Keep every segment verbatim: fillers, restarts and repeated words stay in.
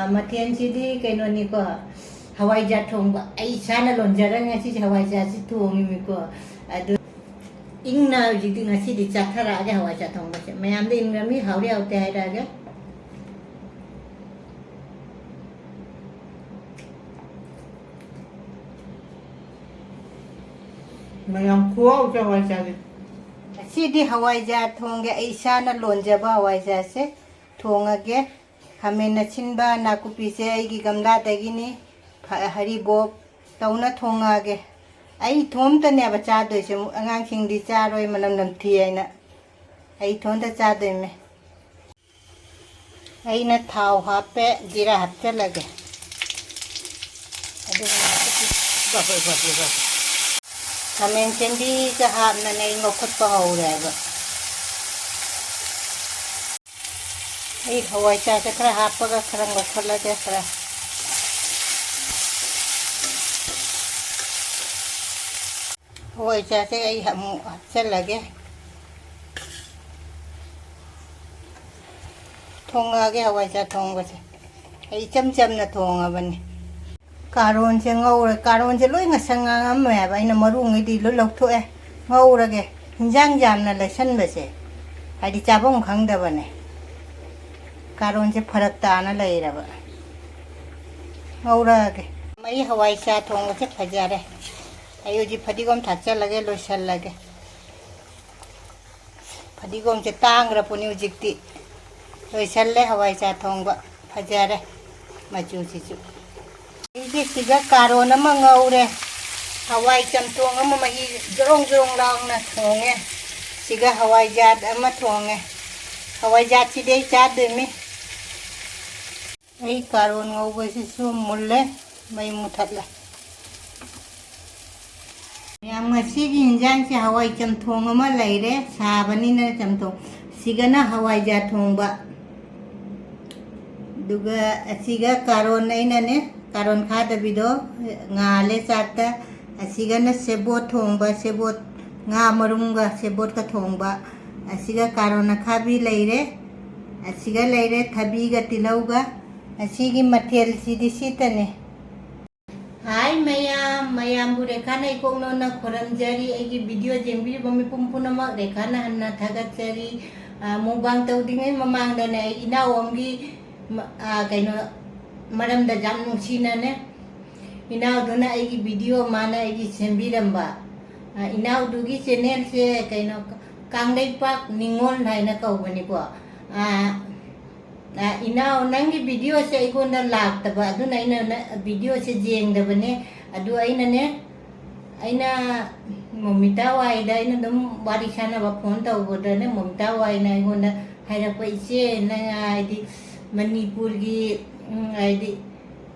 ꯃꯊꯦꯜꯁꯤꯗꯤ ꯀꯩꯅꯣꯅꯤꯀꯣ, ꯍꯋꯥꯏꯖꯥꯔ ꯊꯣꯡꯕ꯫ ꯑꯩ ꯏꯁꯥꯅ ꯂꯣꯟꯖꯔꯒ ꯉꯁꯤꯁꯦ ꯍꯋꯥꯏꯖꯥꯔꯁꯤ ꯊꯣꯡꯉꯤꯃꯤꯀꯣ꯫ ꯑꯗꯨ ꯏꯪꯅ ꯍꯧꯖꯤꯛꯇꯤ ꯉꯁꯤꯗꯤ ꯆꯥꯊꯔꯛꯑꯒꯦ ꯍꯋꯥꯏꯖꯥꯔ ꯊꯣꯡꯕꯁꯦ꯫ ꯃꯌꯥꯝꯗ ꯏꯪꯔꯝꯃꯤ, ꯍꯥꯎꯔꯤ ꯍꯥꯎꯇꯦ ꯍꯥꯏꯔꯛꯑꯒꯦ꯫ ꯃꯌꯥꯝ ꯈꯨꯍꯥꯎꯁꯦ ꯍꯋꯥꯏꯖꯥꯔꯒꯤ꯫ ꯉꯁꯤꯗꯤ ꯍꯋꯥꯏꯖꯥꯔ ꯊꯣꯡꯒꯦ꯫ ꯑꯩ ꯏꯁꯥꯅ ꯂꯣꯟꯖꯕ ꯍꯋꯥꯏꯖꯥꯔꯁꯦ ꯊꯣꯡꯉꯒꯦ꯫ ꯈꯥꯃꯦꯟ ꯑꯁꯤꯟꯕ, ꯅꯥꯀꯨꯞꯄꯤꯁꯦ ꯑꯩꯒꯤ ꯒꯝꯂꯥꯗꯒꯤꯅꯤ꯫ ꯐ-, ꯍꯔꯤꯕꯣꯞ ꯇꯧꯅ ꯊꯣꯡꯉꯛꯑꯒꯦ꯫ ꯑꯩ ꯏꯇꯣꯝꯇꯅꯦꯕ ꯆꯥꯗꯣꯏꯁꯦ꯫ ꯑꯉꯥꯡꯁꯤꯡꯗꯤ ꯆꯥꯔꯣꯏ, ꯃꯅꯝ ꯅꯝꯊꯤ ꯍꯥꯏꯅ꯫ ꯑꯩ ꯏꯇꯣꯝꯇ ꯆꯥꯗꯣꯏꯃꯦ꯫ ꯑꯩꯅ ꯊꯥꯎ ꯍꯥꯞꯄꯦ, ꯖꯤꯔꯥ ꯍꯥꯞꯆꯜꯂꯒꯦ꯫ ꯑꯗꯨꯒ ꯈꯥꯃꯦꯟ ꯆꯦꯟꯕꯤꯒ ꯍꯥꯞꯅꯅꯦ ꯑꯩ ꯉꯧꯈꯠꯄ ꯍꯧꯔꯦꯕ꯫ ꯑꯩ ꯍꯋꯥꯏ ꯆꯥꯁꯦ ꯈꯔ ꯍꯥꯞꯄꯒ ꯈꯔ ꯉꯧꯈꯠꯂꯒꯦ ꯈꯔ꯫ ꯍꯋꯥꯏ ꯆꯥꯁꯦ ꯑꯩ ꯑꯃꯨꯛ ꯍꯥꯞꯆꯜꯂꯒꯦ꯫ ꯊꯣꯡꯉꯛꯑꯒꯦ ꯍꯋꯥꯏ ꯆꯥ ꯊꯣꯡꯕꯁꯦ꯫ ꯑꯩ ꯏꯆꯝ ꯆꯝꯅ ꯊꯣꯡꯉꯕꯅꯤ꯫ ꯀꯥꯔꯣꯟꯁꯦ ꯉꯧꯔꯦ꯫ ꯀꯥꯔꯣꯟꯁꯦ ꯂꯣꯏ ꯉꯁꯪ ꯉꯥꯡꯉꯝꯃꯦꯕ꯫ ꯑꯩꯅ ꯃꯔꯨꯉꯩꯗꯤ ꯂꯣꯏ ꯂꯧꯊꯣꯛꯑꯦ꯫ ꯉꯧꯔꯒꯦ꯫ ꯍꯤꯟꯖꯥꯡ ꯌꯥꯝꯅ ꯂꯩꯁꯟꯕꯁꯦ ꯍꯥꯏꯗꯤ ꯆꯥꯐꯝ ꯈꯪꯗꯕꯅꯦ꯫ ꯀꯥꯔꯣꯟꯁꯦ ꯐꯔꯛ ꯇꯥꯅ ꯂꯩꯔꯕ꯫ ꯉꯧꯔꯛꯑꯒꯦ꯫ ꯑꯩ ꯍꯋꯥꯏ ꯆꯥ ꯊꯣꯡꯕꯁꯦ ꯐꯖꯔꯦ꯫ ꯑꯩ ꯍꯧꯖꯤꯛ ꯐꯗꯤꯒꯣꯝ ꯊꯥꯛꯆꯜꯂꯒꯦ, ꯂꯣꯏꯁꯜꯂꯒꯦ꯫ ꯐꯗꯤꯒꯣꯝꯁꯦ ꯇꯥꯡꯈ꯭ꯔ ꯄꯣꯠꯅꯤ ꯍꯧꯖꯤꯛꯇꯤ꯫ ꯂꯣꯏꯁꯜꯂꯦ ꯍꯋꯥꯏ ꯆꯥ ꯊꯣꯡꯕ꯫ ꯐꯖꯔꯦ ꯃꯆꯨꯁꯤꯁꯨ꯫ ꯑꯩꯁꯦ ꯁꯤꯒ ꯀꯥꯔꯣꯟ ꯑꯃ ꯉꯧꯔꯦ꯫ ꯍꯋꯥꯏ ꯆꯝꯊꯣꯡ ꯑꯃ ꯃꯍꯤ ꯖꯣꯔꯣꯡ ꯖꯣꯔꯣꯡ ꯂꯥꯎꯅ ꯊꯣꯡꯉꯦ꯫ ꯁꯤꯒ ꯍꯋꯥꯏꯖꯥꯠ ꯑꯃ ꯊꯣꯡꯉꯦ꯫ ꯍꯋꯥꯏꯖꯥꯠꯁꯤꯗꯤ ꯑꯩ ꯆꯥꯗꯣꯏꯅꯤ꯫ ꯑꯩ ꯀꯥꯔꯣꯟ ꯉꯧꯕꯁꯤꯁꯨ ꯃꯨꯜꯂꯦ꯫ ꯃꯩ ꯃꯨꯊꯠꯂꯦ꯫ ꯃꯌꯥꯝ, ꯉꯁꯤꯒꯤ ꯏꯟꯖꯥꯡꯁꯦ ꯍꯋꯥꯏ ꯆꯝꯊꯣꯡ ꯑꯃ ꯂꯩꯔꯦ, ꯁꯥꯕꯅꯤꯅ ꯆꯝꯊꯣꯡ꯫ ꯁꯤꯒꯅ ꯍꯋꯥꯏꯖꯥꯔ ꯊꯣꯡꯕ꯫ ꯑꯗꯨꯒ ꯑꯁꯤꯒ ꯀꯥꯔꯣꯟ ꯑꯩꯅꯅꯦ, ꯀꯥꯔꯣꯟ ꯈꯥꯗꯕꯤꯗꯣ ꯉꯥꯜꯂꯦ ꯆꯥꯛꯇ꯫ ꯑꯁꯤꯒꯅ ꯁꯦꯕꯣꯠ ꯊꯣꯡꯕ, ꯁꯦꯕꯣꯠ ꯉꯥ ꯃꯔꯨꯝꯒ ꯁꯦꯕꯣꯠꯀ ꯊꯣꯡꯕ꯫ ꯑꯁꯤꯒ ꯀꯥꯔꯣꯟ ꯑꯈꯥꯕꯤ ꯂꯩꯔꯦ꯫ ꯑꯁꯤꯒ ꯂꯩꯔꯦ ꯊꯕꯤꯒ ꯇꯤꯜꯍꯧꯒ꯫ ꯉꯁꯤꯒꯤ ꯃꯊꯦꯜꯁꯤꯗꯤ ꯁꯤꯇꯅꯦ꯫ ꯍꯥꯏ ꯃꯌꯥꯝ, ꯃꯌꯥꯝꯕꯨ ꯔꯦꯈꯥꯅ ꯏꯀꯣꯛꯅꯧꯅ ꯈꯨꯔꯨꯝꯖꯔꯤ꯫ ꯑꯩꯒꯤ ꯚꯤꯗꯤꯑꯣ ꯌꯦꯡꯕꯤꯔꯤꯕ ꯃꯤꯄꯨꯝ ꯄꯨꯝꯅꯃꯛ ꯔꯦꯈꯥꯅ ꯍꯟꯅ ꯊꯥꯒꯠꯆꯔꯤ꯫ ꯑ, mukbang ꯇꯧꯗ꯭ꯔꯤꯉꯩ ꯃꯃꯥꯡꯗꯅꯦ, ꯑꯩ ꯏꯅꯥꯎ ꯑꯃꯒꯤ ꯃ-, ꯑ, ꯀꯩꯅꯣ, ꯃꯔꯝꯗ ꯌꯥꯝ ꯅꯨꯡꯁꯤꯅꯅꯦ, ꯏꯅꯥꯎꯗꯨꯅ ꯑꯩꯒꯤ ꯚꯤꯗꯤꯑꯣ ꯃꯥꯅ ꯑꯩꯒꯤ ꯁꯦꯝꯕꯤꯔꯝꯕ꯫ ꯑ, ꯏꯅꯥꯎꯗꯨꯒꯤ ꯆꯦꯅꯦꯜꯁꯦ ꯀꯩꯅꯣ, ꯀꯪꯂꯩꯄꯥꯛ ꯅꯤꯉꯣꯜ ꯍꯥꯏꯅ ꯀꯧꯕꯅꯤꯀꯣ꯫ ꯑ, ꯑ, ꯏꯅꯥꯎ, ꯅꯪꯒꯤ ꯚꯤꯗꯤꯑꯣꯁꯦ ꯑꯩꯉꯣꯟꯗ ꯂꯥꯛꯇꯕ, ꯑꯗꯨꯅ ꯑꯩꯅ ꯅ-, ꯚꯤꯗꯤꯑꯣꯁꯦ ꯌꯦꯡꯗꯕꯅꯦ꯫ ꯑꯗꯨ ꯑꯩꯅꯅꯦ, ꯑꯩꯅ ꯃꯣꯃꯤꯇꯥ ꯋꯥꯏꯗ ꯑꯩꯅ ꯑꯗꯨꯝ ꯋꯥꯔꯤ ꯁꯥꯟꯅꯕ, ꯐꯣꯟ ꯇꯧꯕꯗꯅꯦ, ꯃꯣꯃꯤꯇꯥ ꯋꯥꯏꯅ ꯑꯩꯉꯣꯟꯗ ꯍꯥꯏꯔꯛꯄ, "ꯏꯆꯦ, ꯅꯪ ꯍꯥꯏꯗꯤ ꯃꯅꯤꯄꯨꯔꯒꯤ, ꯎꯝ, ꯍꯥꯏꯗꯤ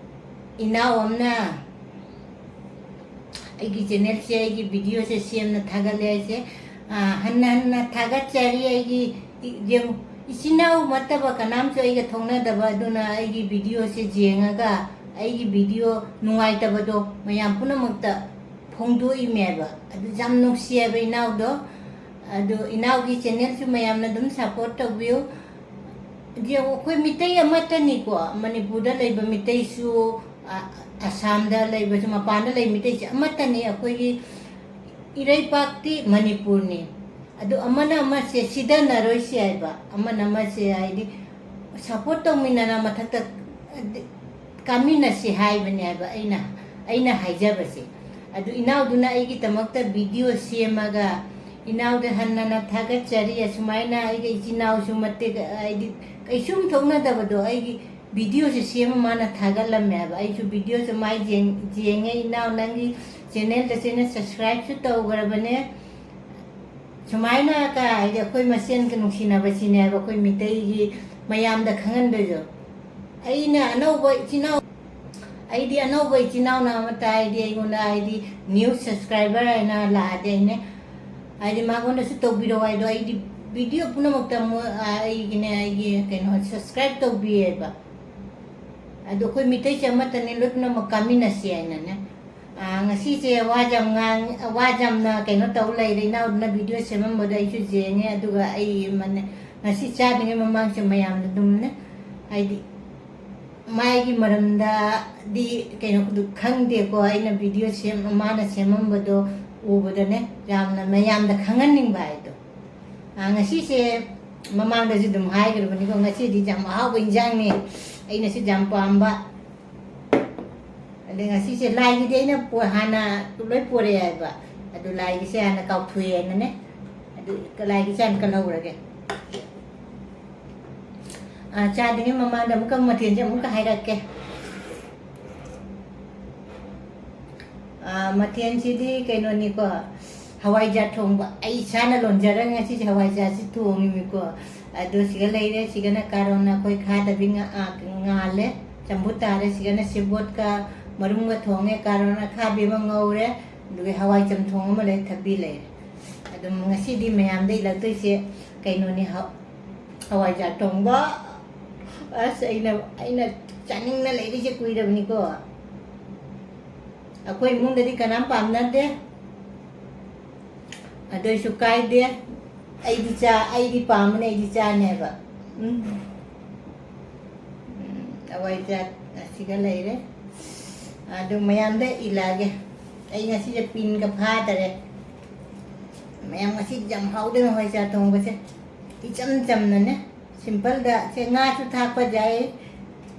ꯏꯅꯥꯎ ꯑꯃꯅ ꯑꯩꯒꯤ ꯆꯦꯅꯦꯜꯁꯦ, ꯑꯩꯒꯤ ꯚꯤꯗꯤꯑꯣꯁꯦ ꯁꯦꯝꯅ ꯊꯥꯒꯠꯂꯦ ꯍꯥꯏꯁꯦ, ꯑ, ꯍꯟꯅ ꯍꯟꯅ ꯊꯥꯒꯠꯆꯔꯤ꯫ ꯑꯩꯒꯤ ꯏ-, ꯌꯦꯡ-, ꯏꯆꯤꯟ ꯏꯅꯥꯎ ꯅꯠꯇꯕ ꯀꯅꯥꯝꯁꯨ ꯑꯩꯒ ꯊꯣꯛꯅꯗꯕ, ꯑꯗꯨꯅ ꯑꯩꯒꯤ ꯚꯤꯗꯤꯑꯣꯁꯦ ꯌꯦꯡꯉꯒ ꯑꯩꯒꯤ ꯚꯤꯗꯤꯑꯣ ꯅꯨꯡꯉꯥꯏꯇꯕꯗꯣ ꯃꯌꯥꯝ ꯄꯨꯝꯅꯃꯛꯇ ꯐꯣꯡꯗꯣꯛꯏꯃꯦꯕ꯫ ꯑꯗꯨ ꯌꯥꯝ ꯅꯨꯡꯁꯤꯌꯦꯕ ꯏꯅꯥꯎꯗꯣ꯫ ꯑꯗꯨ ꯏꯅꯥꯎꯒꯤ ꯆꯦꯅꯦꯜꯁꯨ ꯃꯌꯥꯝꯅ ꯑꯗꯨꯝ ꯁꯞꯄꯣꯔꯠ ꯇꯧꯕꯤꯌꯨ꯫ ꯌꯦꯡꯉꯨ, ꯑꯩꯈꯣꯏ ꯃꯤꯇꯩ ꯑꯃꯠꯇꯅꯤꯀꯣ, ꯃꯅꯤꯄꯨꯔꯗ ꯂꯩꯕ ꯃꯤꯇꯩꯁꯨ, ꯑ-, ꯑꯁꯥꯝꯗ ꯂꯩꯕꯁꯨ, ꯃꯄꯥꯟꯗ ꯂꯩꯕ ꯃꯤꯇꯩꯁꯦ ꯑꯃꯠꯇꯅꯤ꯫ ꯑꯩꯈꯣꯏꯒꯤ ꯏꯔꯩꯄꯥꯛꯇꯤ ꯃꯅꯤꯄꯨꯔꯅꯤ꯫ ꯑꯗꯨ ꯑꯃꯅ ꯑꯃꯁꯦ ꯁꯤꯗꯅꯔꯣꯏꯁꯤ ꯍꯥꯏꯕ, ꯑꯃꯅ ꯑꯃꯁꯦ ꯍꯥꯏꯗꯤ ꯁꯞꯄꯣꯔꯠ ꯇꯧꯃꯤꯟꯅꯔ ꯃꯊꯛꯇ ꯀꯥꯃꯤꯟꯅꯁꯤ ꯍꯥꯏꯕꯅꯦ ꯍꯥꯏꯕ ꯑꯩꯅ, ꯑꯩꯅ ꯍꯥꯏꯖꯕꯁꯦ꯫ ꯑꯗꯨ ꯏꯅꯥꯎꯗꯨꯅ ꯑꯩꯒꯤꯗꯃꯛꯇ ꯚꯤꯗꯤꯑꯣ ꯁꯦꯝꯃꯒ, ꯏꯅꯥꯎꯗ ꯍꯟꯅ ꯍꯟꯅ ꯊꯥꯒꯠꯆꯔꯤ꯫ ꯑꯁꯨꯃꯥꯏꯅ ꯑꯩꯒ ꯏꯆꯤꯟ ꯏꯅꯥꯎꯁꯨ ꯃꯇꯤꯛ, ꯍꯥꯏꯗꯤ ꯀꯩꯁꯨꯝ ꯊꯣꯛꯅꯗꯕꯗꯣ, ꯑꯩꯒꯤ ꯚꯤꯗꯤꯑꯣꯁꯦ ꯁꯦꯝꯃ ꯃꯥꯅ ꯊꯥꯒꯠꯂꯝꯃꯦ ꯍꯥꯏꯕ꯫ ꯑꯩꯁꯨ ꯚꯤꯗꯤꯑꯣꯁꯦ ꯃꯥꯏ ꯌꯦꯡ-, ꯌꯦꯡꯉꯦ꯫ "ꯏꯅꯥꯎ, ꯅꯪꯒꯤ ꯆꯦꯅꯦꯜꯗꯁꯦꯅ ꯁꯕꯁꯀ꯭ꯔꯥꯏꯕꯁꯨ ꯇꯧꯈ꯭ꯔꯕꯅꯦ"꯫ ꯁꯨꯃꯥꯏꯅ ꯀ-, ꯍꯥꯏꯗꯤ ꯑꯩꯈꯣꯏ ꯃꯁꯦꯟꯒ ꯅꯨꯡꯁꯤꯅꯕꯁꯤꯅꯦꯕ ꯑꯩꯈꯣꯏ ꯃꯤꯇꯩꯒꯤ ꯃꯌꯥꯝꯗ ꯈꯪꯍꯟꯗꯣꯏꯁꯨ꯫ ꯑꯩꯅ ꯑꯅꯧꯕ ꯏꯆꯤꯟ ꯏꯅꯥꯎ, ꯑꯩꯗꯤ ꯑꯅꯧꯕ ꯏꯆꯤꯟ ꯏꯅꯥꯎꯅ ꯑꯃ ꯇꯥꯏꯗꯤ ꯑꯩꯉꯣꯟꯗ ꯍꯥꯏꯗꯤ new subscriber ꯍꯥꯏꯅ ꯂꯥꯛꯑꯗꯤ ꯑꯩꯅ ꯍꯥꯏꯗꯤ ꯃꯉꯣꯟꯗꯁꯨ ꯇꯧꯕꯤꯔꯛꯑꯣ ꯍꯥꯏꯗꯣ, ꯑꯩꯗꯤ ꯚꯤꯗꯤꯑꯣ ꯄꯨꯝꯅꯃꯛꯇ ꯃꯣꯏ, ꯑ, ꯑꯩꯒꯤꯅꯦ, ꯑꯩꯒꯤ ꯀꯩꯅꯣ subscribe ꯇꯧꯕꯤꯌꯦꯕ꯫ ꯑꯗꯣ ꯑꯩꯈꯣꯏ ꯃꯤꯇꯩꯁꯦ ꯑꯃꯠꯇꯅꯦ, ꯂꯣꯏ ꯄꯨꯝꯅꯃꯛ ꯀꯥꯃꯤꯟꯅꯁꯤ ꯍꯥꯏꯅꯅꯦ꯫ ꯑ, ꯉꯁꯤꯁꯦ ꯋꯥ ꯌꯥꯝ ꯉꯥꯡ-, ꯋꯥ ꯌꯥꯝꯅ ꯀꯩꯅꯣ ꯇꯧ ꯂꯩꯔꯦ꯫ ꯏꯅꯥꯎꯗꯨꯅ ꯚꯤꯗꯤꯑꯣ ꯁꯦꯝꯃꯝꯕꯗꯣ ꯑꯩꯁꯨ ꯌꯦꯡꯉꯦ, ꯑꯗꯨꯒ ꯑꯩ ꯃꯅꯦ-, ꯉꯁꯤ ꯆꯥꯗ꯭ꯔꯤꯉꯩ ꯃꯃꯥꯡꯁꯦ ꯃꯌꯥꯝꯗ ꯑꯗꯨꯝꯅꯦ, ꯍꯥꯏꯗꯤ ꯃꯥꯏꯒꯤ ꯃꯔꯝꯗꯗꯤ ꯀꯩꯅꯣ ꯈꯪꯗꯦꯀꯣ, ꯑꯩꯅ ꯚꯤꯗꯤꯑꯣ ꯁꯦꯝ-, ꯃꯥꯅ ꯁꯦꯝꯃꯝꯕꯗꯣ ꯎꯕꯗꯅꯦ, ꯌꯥꯝꯅ ꯃꯌꯥꯝꯗ ꯈꯪꯍꯟꯅꯤꯡꯕ ꯍꯥꯏꯗꯣ꯫ ꯑꯥ, ꯉꯁꯤꯁꯦ ꯃꯃꯥꯡꯗꯁꯨ ꯑꯗꯨꯝ ꯍꯥꯏꯈ꯭ꯔꯕꯅꯤꯀꯣ, ꯉꯁꯤꯗꯤ ꯌꯥꯝ ꯑꯍꯥꯎꯕ ꯏꯟꯖꯥꯡꯅꯦ, ꯑꯩꯅꯁꯨ ꯌꯥꯝ ꯄꯥꯝꯕ꯫ ꯑꯗꯩ ꯉꯁꯤꯁꯦ ꯂꯥꯏꯒꯤꯗꯤ ꯑꯩꯅ ꯄꯣ-, ꯍꯥꯟꯅ ꯂꯣꯏ ꯄꯣꯔꯛꯑꯦ ꯍꯥꯏꯕ, ꯑꯗꯨ ꯂꯥꯏꯒꯤꯁꯦ ꯍꯥꯟꯅ ꯀꯥꯎꯊꯣꯛꯑꯦꯅꯅꯦ, ꯑꯗꯨ ꯂꯥꯏꯒꯤꯁꯦ ꯍꯥꯟꯅ ꯀꯜꯍꯧꯔꯒꯦ꯫ ꯑꯥ, ꯆꯥꯗ꯭ꯔꯤꯉꯩ ꯃꯃꯥꯡꯗ ꯑꯃꯨꯛꯀ ꯃꯊꯦꯜꯁꯦ ꯑꯃꯨꯛꯀ ꯍꯥꯏꯔꯛꯀꯦ꯫ ꯑꯥ, ꯃꯊꯦꯜꯁꯤꯗꯤ ꯀꯩꯅꯣꯅꯤꯀꯣ, ꯍꯋꯥꯏꯖꯥꯔ ꯊꯣꯡꯕ꯫ ꯑꯩ ꯏꯁꯥꯅ ꯂꯣꯟꯖꯔꯒ ꯉꯁꯤꯁꯦ ꯍꯋꯥꯏꯖꯥꯔꯁꯤ ꯊꯣꯡꯉꯤꯃꯤꯀꯣ꯫ ꯑꯗꯣ ꯁꯤꯒ ꯂꯩꯔꯦ, ꯁꯤꯒꯅ ꯀꯥꯔꯣꯟ ꯑꯩꯈꯣꯏ ꯈꯥꯗꯕꯤ ꯉꯥ-, ꯑꯥ, ꯉꯥꯜꯂꯦ, ꯆꯝꯐꯨꯠ ꯇꯥꯔꯦ꯫ ꯁꯤꯒꯅ ꯁꯦꯕꯣꯠꯀ ꯃꯔꯨꯝꯒ ꯊꯣꯡꯉꯦ, ꯀꯥꯔꯣꯟ ꯑꯈꯥꯕꯤ ꯑꯃ ꯉꯧꯔꯦ, ꯑꯗꯨꯒ ꯍꯋꯥꯏ ꯆꯝꯊꯣꯡ ꯑꯃ ꯂꯩ, ꯊꯕꯤ ꯂꯩꯔꯦ꯫ ꯑꯗꯨꯝ ꯉꯁꯤꯗꯤ ꯃꯌꯥꯝꯗ ꯏꯜꯂꯛꯇꯣꯏꯁꯦ ꯀꯩꯅꯣꯅꯤ, ꯍ-, ꯍꯋꯥꯏꯖꯥꯔ ꯊꯣꯡꯕ꯫ ꯑꯁ, ꯑꯩꯅ, ꯑꯩꯅ ꯆꯥꯅꯤꯡꯅ ꯂꯩꯔꯤꯁꯦ ꯀꯨꯏꯔꯕꯅꯤꯀꯣ꯫ ꯑꯩꯈꯣꯏ ꯏꯃꯨꯡꯗꯗꯤ ꯀꯅꯥꯝ ꯄꯥꯝꯅꯗꯦ, ꯑꯗꯨꯏꯁꯨ ꯀꯥꯏꯗꯦ꯫ ꯑꯩꯗꯤ ꯆꯥ-, ꯑꯩꯗꯤ ꯄꯥꯝꯕꯅꯦ, ꯑꯩꯗꯤ ꯆꯥꯅꯦꯕ꯫ ꯎꯝ꯫ ꯎꯝ, ꯍꯋꯥꯏꯖꯥꯔ ꯑꯁꯤꯒ ꯂꯩꯔꯦ꯫ ꯑꯗꯨ ꯃꯌꯥꯝꯗ ꯏꯜꯂꯛꯑꯒꯦ꯫ ꯑꯩ ꯉꯁꯤꯁꯦ ꯄꯤꯟꯒ ꯐꯥꯗꯔꯦ꯫ ꯃꯌꯥꯝ ꯉꯁꯤꯗꯤ ꯌꯥꯝ ꯍꯥꯎꯗꯣꯏꯅꯦ ꯍꯋꯥꯏꯖꯥꯔ ꯊꯣꯡꯕꯁꯦ꯫ ꯏꯆꯝ ꯆꯝꯅꯅꯦ, ꯁꯤꯝꯄꯜꯗ꯫ ꯁꯦ, ꯉꯥꯁꯨ ꯊꯥꯛꯄ ꯌꯥꯏ,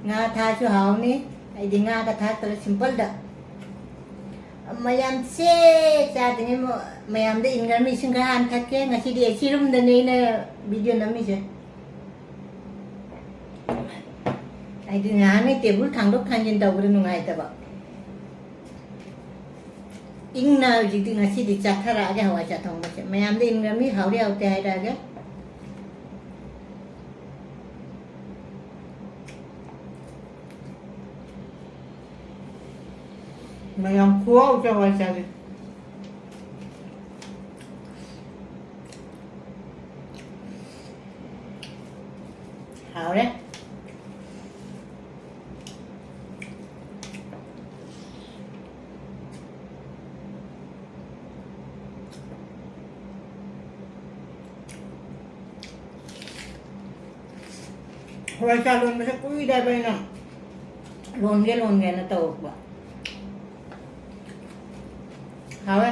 ꯉꯥ ꯊꯥꯛꯑꯁꯨ ꯍꯥꯎꯅꯤ꯫ ꯑꯩꯗꯤ ꯉꯥꯒ ꯊꯥꯛꯇꯔꯦ, ꯁꯤꯝꯄꯜꯗ꯫ ꯃꯌꯥꯝꯁꯦ ꯆꯥꯗ꯭ꯔꯤꯉꯩ ꯃ-, ꯃꯌꯥꯝꯗ ꯏꯟꯈ꯭ꯔꯝꯃꯤ, ꯏꯁꯤꯡ ꯈꯔ ꯍꯥꯟꯅ ꯊꯛꯀꯦ꯫ ꯉꯁꯤꯗꯤ ꯑꯦ ꯁꯤ ꯔꯨꯝꯗꯅꯦ ꯑꯩꯅ ꯚꯤꯗꯤꯑꯣ ꯅꯝꯃꯤꯁꯦ꯫ ꯍꯥꯏꯗꯤ ꯉꯍꯥꯟꯉꯩ ꯇꯦꯕꯜ ꯊꯥꯡꯗꯣꯛ ꯊꯥꯡꯖꯤꯟ ꯇꯧꯕꯗ ꯅꯨꯡꯉꯥꯏꯇꯕ꯫ ꯏꯪꯅ ꯍꯧꯖꯤꯛꯇꯤ ꯉꯁꯤꯗꯤ ꯆꯥꯊꯔꯛꯑꯒꯦ ꯍꯋꯥꯏꯖꯥꯔ ꯊꯣꯡꯕꯁꯦ꯫ ꯃꯌꯥꯝꯗ ꯏꯟꯈ꯭ꯔꯝꯃꯤ, ꯍꯥꯎꯔꯦ ꯍꯥꯎꯇꯦ ꯍꯥꯏꯔꯛꯑꯒꯦ꯫ ꯃꯌꯥꯝ ꯈꯨꯍꯥꯎꯁꯦ ꯍꯋꯥꯏꯖꯥꯔꯁꯦ꯫ ꯍꯥꯎꯔꯦ꯫ ꯍꯋꯥꯏꯖꯥꯔ ꯂꯣꯟꯕꯁꯦ ꯀꯨꯏꯔꯦꯕ ꯑꯩꯅ꯫ ꯂꯣꯟꯒꯦ ꯂꯣꯟꯒꯦꯅ ꯇꯧꯔꯛꯄ꯫ ꯍꯥꯎꯋꯦ꯫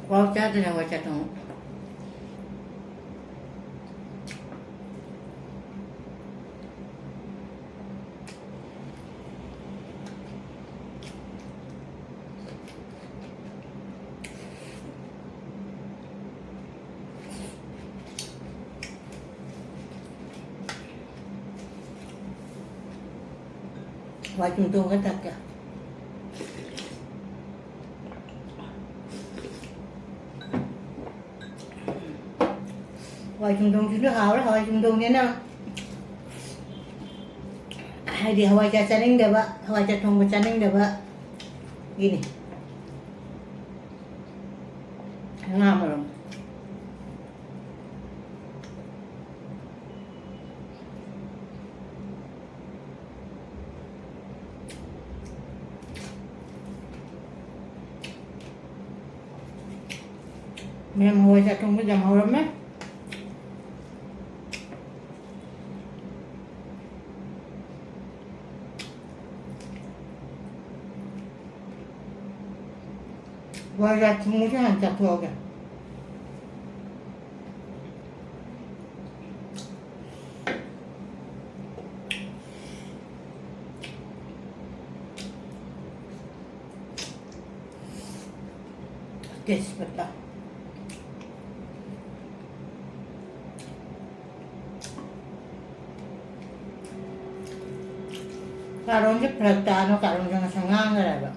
ꯀ꯭ꯋꯥꯛ ꯆꯥꯗꯅ ꯍꯋꯥꯏ ꯆꯥꯊꯣꯡ꯫ ꯍꯋꯥꯏ ꯆꯝꯊꯣꯡꯒ ꯊꯛꯀꯦ꯫ ꯍꯋꯥꯏ ꯆꯝꯊꯣꯡꯁꯤꯁꯨ ꯍꯥꯎꯔꯦ꯫ ꯍꯋꯥꯏ ꯆꯝꯊꯣꯡꯁꯤꯅ ꯍꯥꯏꯗꯤ ꯍꯋꯥꯏꯖꯥꯔ ꯆꯥꯅꯤꯡꯗꯕ, ꯍꯋꯥꯏꯖꯥꯔ ꯊꯣꯡꯕ ꯆꯥꯅꯤꯡꯗꯕꯒꯤꯅꯤ꯫ ꯉꯥ ꯃꯔꯨꯝ꯫ ꯃꯌꯥꯝ ꯍꯋꯥꯏꯖꯥꯔ ꯊꯣꯡꯕ ꯌꯥꯝ ꯍꯧꯔꯝꯃꯦ꯫ ꯍꯋꯥꯏꯖꯥꯔ ꯊꯣꯡꯕꯁꯦ ꯍꯥꯟꯅ ꯆꯥꯊꯣꯛꯑꯒꯦ꯫ ꯇꯦꯖꯄꯇꯥ꯫ ꯀꯥꯔꯣꯟꯁꯦ ꯐꯔꯛ ꯇꯥꯅ ꯀꯥꯔꯣꯟꯁꯦ ꯉꯁꯥꯏ ꯉꯥꯡꯈ꯭ꯔꯦꯕ꯫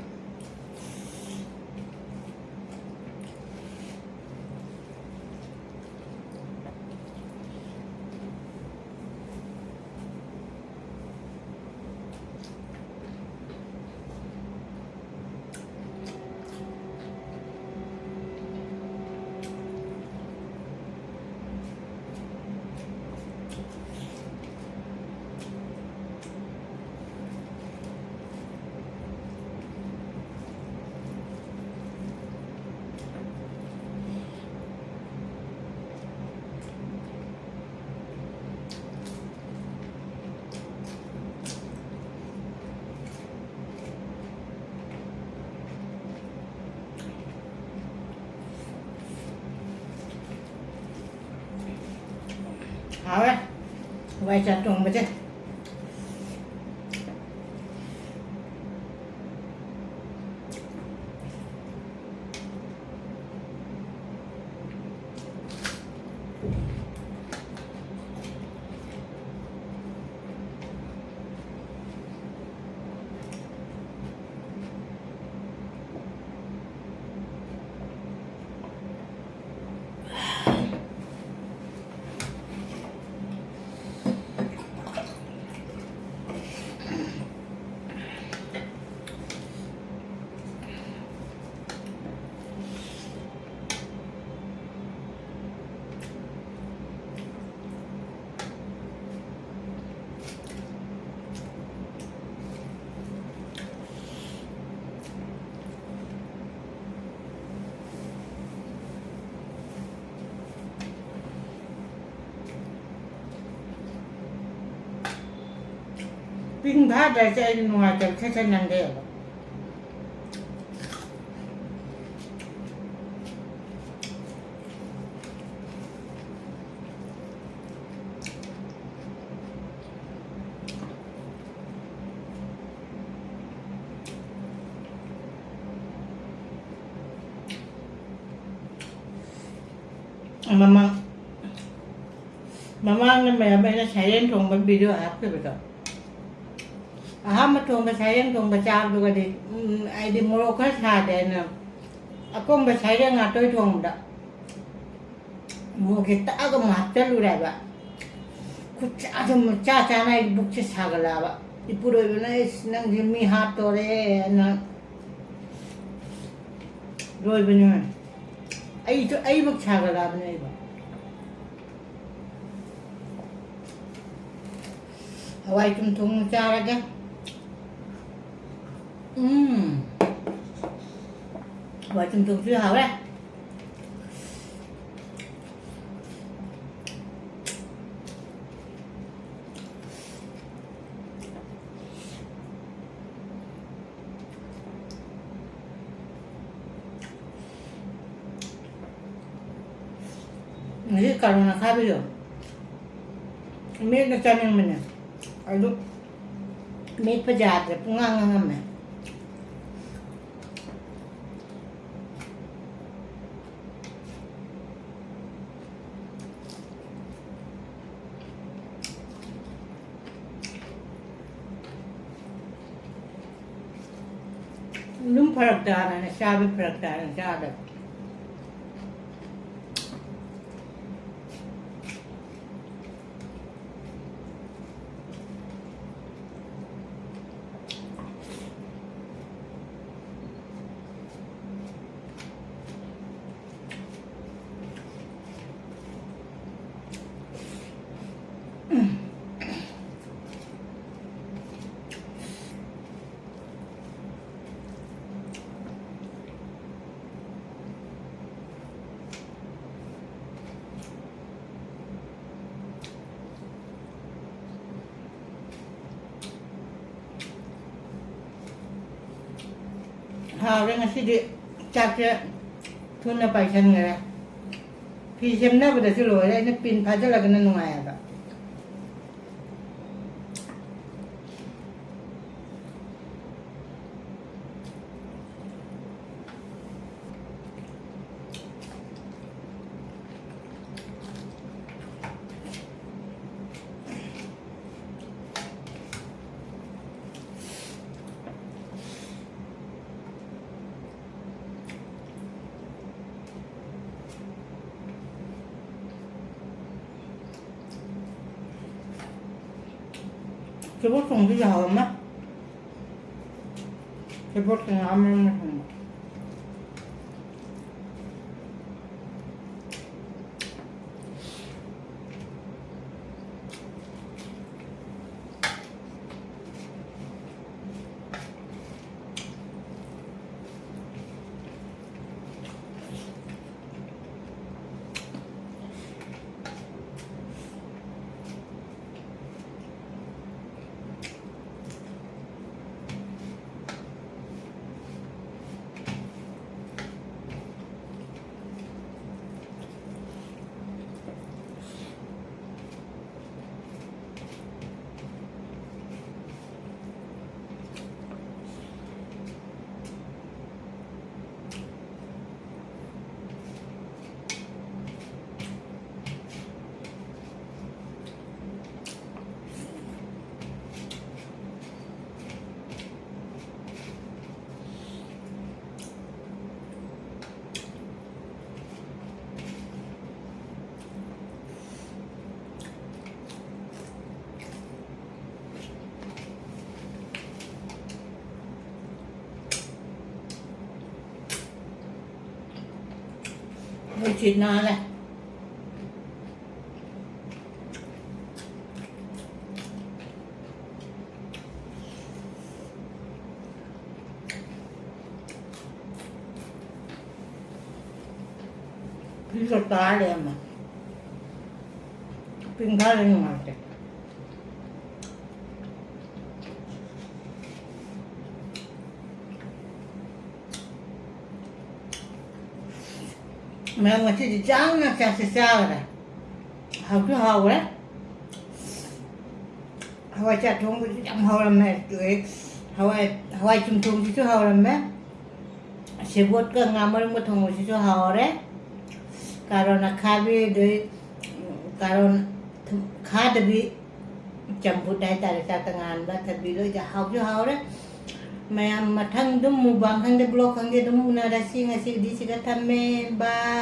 ꯍꯥꯎꯔꯦ ꯍꯋꯥꯏ ꯆꯥꯛ ꯊꯣꯡꯕꯁꯦ꯫ ꯄꯤꯡ ꯐꯥꯗ꯭ꯔꯁꯦ ꯑꯩꯗꯤ ꯅꯨꯡꯉꯥꯏꯇꯕ ꯁꯠ ꯁꯠ ꯅꯪꯒꯦꯕ꯫ ꯃꯃꯥꯡ ꯃꯃꯥꯡꯗ ꯃꯌꯥꯝ ꯑꯩꯅ ꯁꯥꯏꯔꯦꯟ ꯊꯣꯡꯕ ꯚꯤꯗꯤꯑꯣ ꯍꯥꯞꯈꯤꯕꯗꯣ, ꯑꯍꯥꯟꯕ ꯊꯣꯡꯕ ꯁꯥꯏꯔꯦꯟ ꯊꯣꯡꯕ ꯆꯥꯕꯗꯨꯒꯗꯤ, ꯎꯝ, ꯑꯩꯗꯤ ꯃꯣꯔꯣꯛ ꯈꯔ ꯁꯥꯗꯦꯅ ꯑꯀꯪꯕ ꯁꯥꯏꯔꯦꯟ ꯉꯥꯇꯣꯏ ꯊꯣꯡꯕꯗ ꯃꯣꯔꯣꯛꯁꯦ ꯇꯛꯑꯒ ꯑꯃꯨꯛ ꯍꯥꯞꯆꯜꯂꯨꯔꯦꯕ꯫ ꯈꯨꯠꯁꯥꯁꯦ ꯑꯃꯨꯛ ꯆꯥ ꯆꯥꯅ ꯑꯩ ꯕꯨꯛꯁꯦ ꯁꯥꯒꯠꯂꯛꯑꯕ꯫ ꯏꯄꯨꯔꯣꯏꯕꯅ, "ꯑꯩꯁ, ꯅꯪꯁꯦ ꯃꯤ ꯍꯥꯠꯇꯣꯔꯦꯅ" ꯂꯣꯏꯕꯅꯦ꯫ ꯑꯩꯁꯨ, ꯑꯩꯕꯨ ꯁꯥꯒꯠꯂꯛꯑꯕꯅꯦ ꯑꯩꯕꯨ꯫ ꯍꯋꯥꯏ ꯆꯝꯊꯣꯡ ꯆꯥꯔꯒꯦ꯫ ꯎꯝ꯫ ꯍꯋꯥꯏ ꯆꯝꯊꯣꯡꯁꯨ ꯍꯥꯎꯔꯦ꯫ ꯉꯁꯤ ꯀꯥꯔꯣꯠ ꯑꯈꯥꯕꯤꯗꯣ ꯃꯦꯠꯅ ꯆꯥꯅꯤꯡꯕꯅꯦ꯫ ꯑꯗꯨ ꯃꯦꯠꯄ ꯌꯥꯗ꯭ꯔꯦ, ꯄꯨꯡꯉꯥꯡ ꯉꯥꯡꯉꯝꯃꯦ꯫ ꯑꯗꯨꯝ ꯐꯔꯛ ꯇꯥꯅꯅꯦ ꯆꯥꯕ, ꯐꯔꯛ ꯇꯥꯅ ꯆꯥꯗꯕ꯫ ꯍꯥꯎꯔꯦ ꯉꯁꯤꯗꯤ꯫ ꯆꯥꯛꯁꯦ ꯊꯨꯅ ꯄꯥꯏꯁꯟꯈ꯭ꯔꯦ꯫ ꯐꯤ ꯁꯦꯝꯅꯕꯗꯁꯨ ꯂꯣꯏꯔꯦ꯫ ꯑꯩꯅ ꯄꯤꯟ ꯐꯥꯖꯤꯜꯂꯒꯅ ꯅꯨꯡꯉꯥꯏꯌꯦꯕ꯫ ꯁꯦꯕꯣꯠ ꯊꯣꯡꯕꯁꯨ ꯍꯥꯎꯔꯝꯃꯦ꯫ ꯁꯦꯕꯣꯠꯀ ꯉꯥ ꯃꯔꯨꯝꯒ ꯊꯣꯡꯕ꯫ ꯅꯨꯡꯁꯤꯠ ꯅꯥꯜꯂꯦ꯫ ꯐꯤꯒ ꯇꯥꯔꯦ ꯑꯃ꯫ ꯄꯤꯡꯊꯥꯗ ꯅꯨꯡꯉꯥꯏꯇꯦ꯫ ꯃꯌꯥꯝ ꯉꯁꯤꯗꯤ ꯆꯥꯡꯅ ꯆꯥꯛꯁꯦ ꯆꯥꯈ꯭ꯔꯦ꯫ ꯍꯥꯎꯁꯨ ꯍꯥꯎꯈ꯭ꯔꯦ꯫ ꯍꯋꯥꯏ ꯆꯥꯛ ꯊꯣꯡꯕꯁꯨ ꯌꯥꯝ ꯍꯥꯎꯔꯝꯃꯦ꯫ ꯑꯗꯨꯒꯤ ꯍꯋꯥꯏ, ꯍꯋꯥꯏ ꯆꯝꯊꯣꯡꯁꯤꯁꯨ ꯍꯥꯎꯔꯝꯃꯦ꯫ ꯁꯦꯕꯣꯠꯀ ꯉꯥ ꯃꯔꯨꯝꯒ ꯊꯣꯡꯕꯁꯤꯁꯨ ꯍꯥꯎꯔꯦ꯫ ꯀꯥꯔꯣꯟ ꯑꯈꯥꯕꯤ, ꯑꯗꯩ, ꯎꯝ, ꯀꯥꯔꯣꯟ ꯊꯨꯝ ꯈꯥꯗꯕꯤ ꯆꯝꯐꯨꯠ ꯍꯥꯏꯇꯥꯔꯦ, ꯆꯥꯛꯇ ꯉꯥꯟꯕ ꯊꯕꯤ ꯂꯣꯏꯗ ꯍꯥꯎꯁꯨ ꯍꯥꯎꯔꯦ꯫ ꯃꯌꯥꯝ ꯃꯊꯪ ꯑꯗꯨꯝ mukbang ꯈꯪꯗꯦ, vlog ꯈꯪꯗꯦ ꯑꯗꯨꯝ ꯎꯅꯔꯁꯤ꯫ ꯉꯁꯤꯒꯤꯗꯤ ꯁꯤꯗ ꯊꯝꯃꯦ꯫ Bye꯫